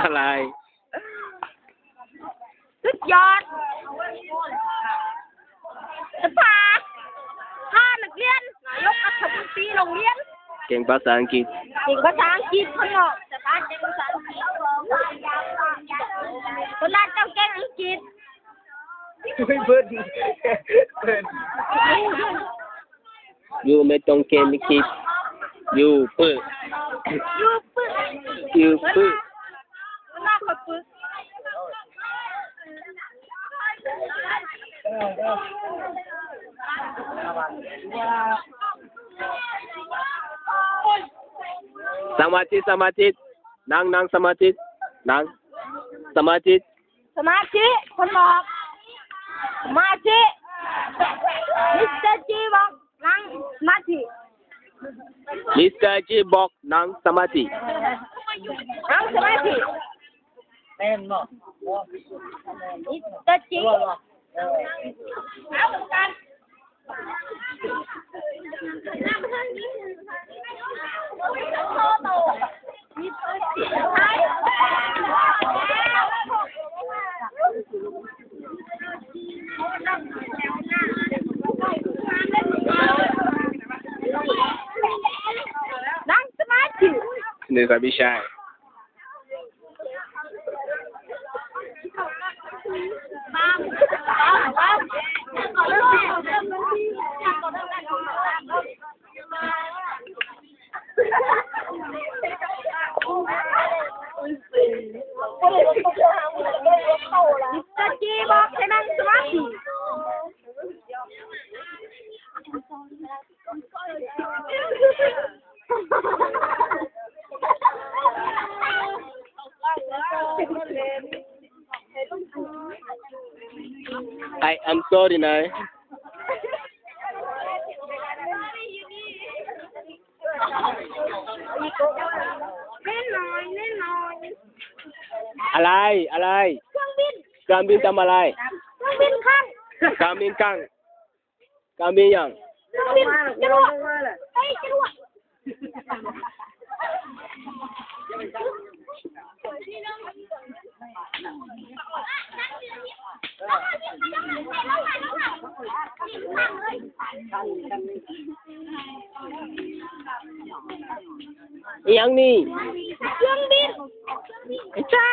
ອະໄລ? ສຸດຍອດ ສະພາ ພານັກຮຽນ ນາຍົກລັດຖະມົນຕີໂຮງຮຽນ ເກັ່ງພາສາອັງກິດ ເກັ່ງພາສາອັງກິດ ຄົນນອກ ສະພາເກັ່ງພາສາອັງກິດ ຄົນລາວເຈົ້າເກັ່ງອັງກິດ ເພິ່ນ ເພິ່ນ. ຢູບໍ່ຕ້ອງເກັ່ງຄິດ ຢູປຶກ ຢູປຶກ ຢູປຶກ ສະມາທິ ສະມາທິ ນັ່ງ ນັ່ງ ສະມາທິ ນັ່ງ ສະມາທິ ສະມາທິ ຄົນບອກ ສະມາທິ ມິສເຕີຈີບອກ ນັ່ງສະມາທິ ມິສເຕີຈີບອກ ນັ່ງສະມາທິ ນັ່ງສະມາທິ ແມ່ນບໍ່? ມິສເຕີຈີ ເອີ. ນັ່ງສະມາທິ ນີ້ກໍມີຊາຍ. ມິສເຕີຈີບອກໃຫ້ນັ່ງສະມາທິ. ອ້າຍ I'm sorry ນາຍ. ອະໄລ? ອະໄລ? ເຄື່ອງບິນ. ເຄື່ອງບິນທຳອະໄລ? ເຄື່ອງບິນຄັ້ງ. ເຄື່ອງບິນຄັ້ງ. ກາມີຫຍັງ? ເຄື່ອງບິນ ຈະລວດ ເອີຍ ຈະລວດ. ອີຫຍັງນີ້? ເຄື່ອງບິນ. ບໍ່ໃຊ່.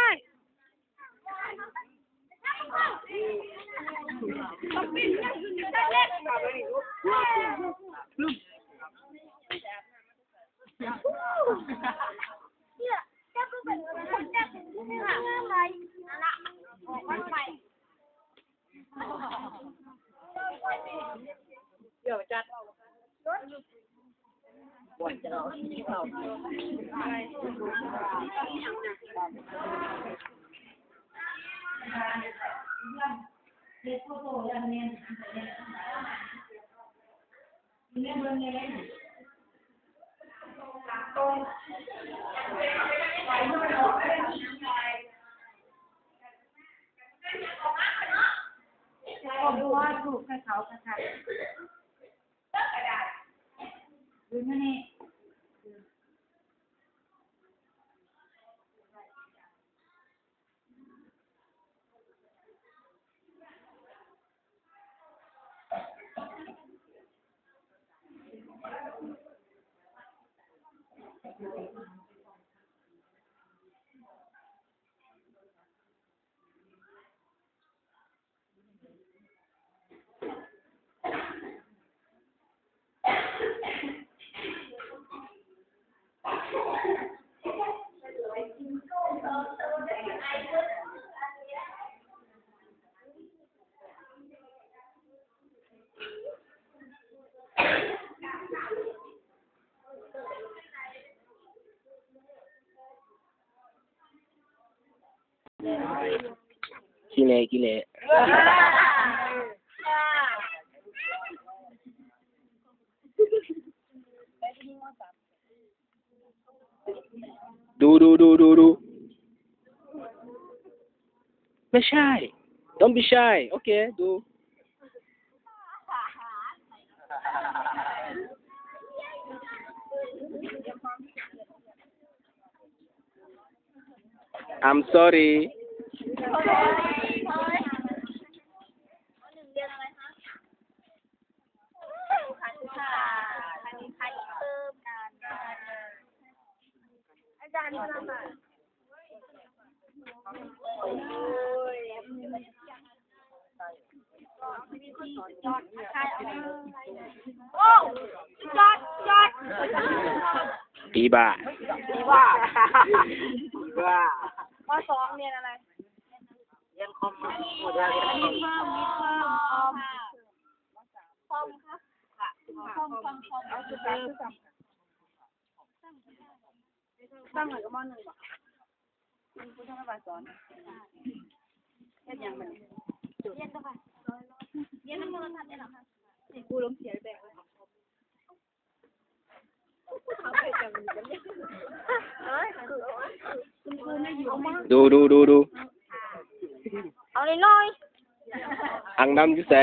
ดู ดู ดู ดู ดู ไม่ใช่ Don't be shy. โอเค ดู I'm sorry. อีบ้า อีบ้า อีบ้า ม.สอง เรียนอะไร เรียนคอม คอม คอม คอม คอม ตั้งไว้กับ ม.หนึ่ง บ่ คุณครูธนบัตรสอน เฮ็ดหยังบัดนี้ เรียนบ่คะ เรียนนำโทรศัพท์ได้เหรอคะ ให้ครูลงเขียนแบบ ดู ดู ดู ดู เอาน้อยๆ อ่างน้ำอยู่ไส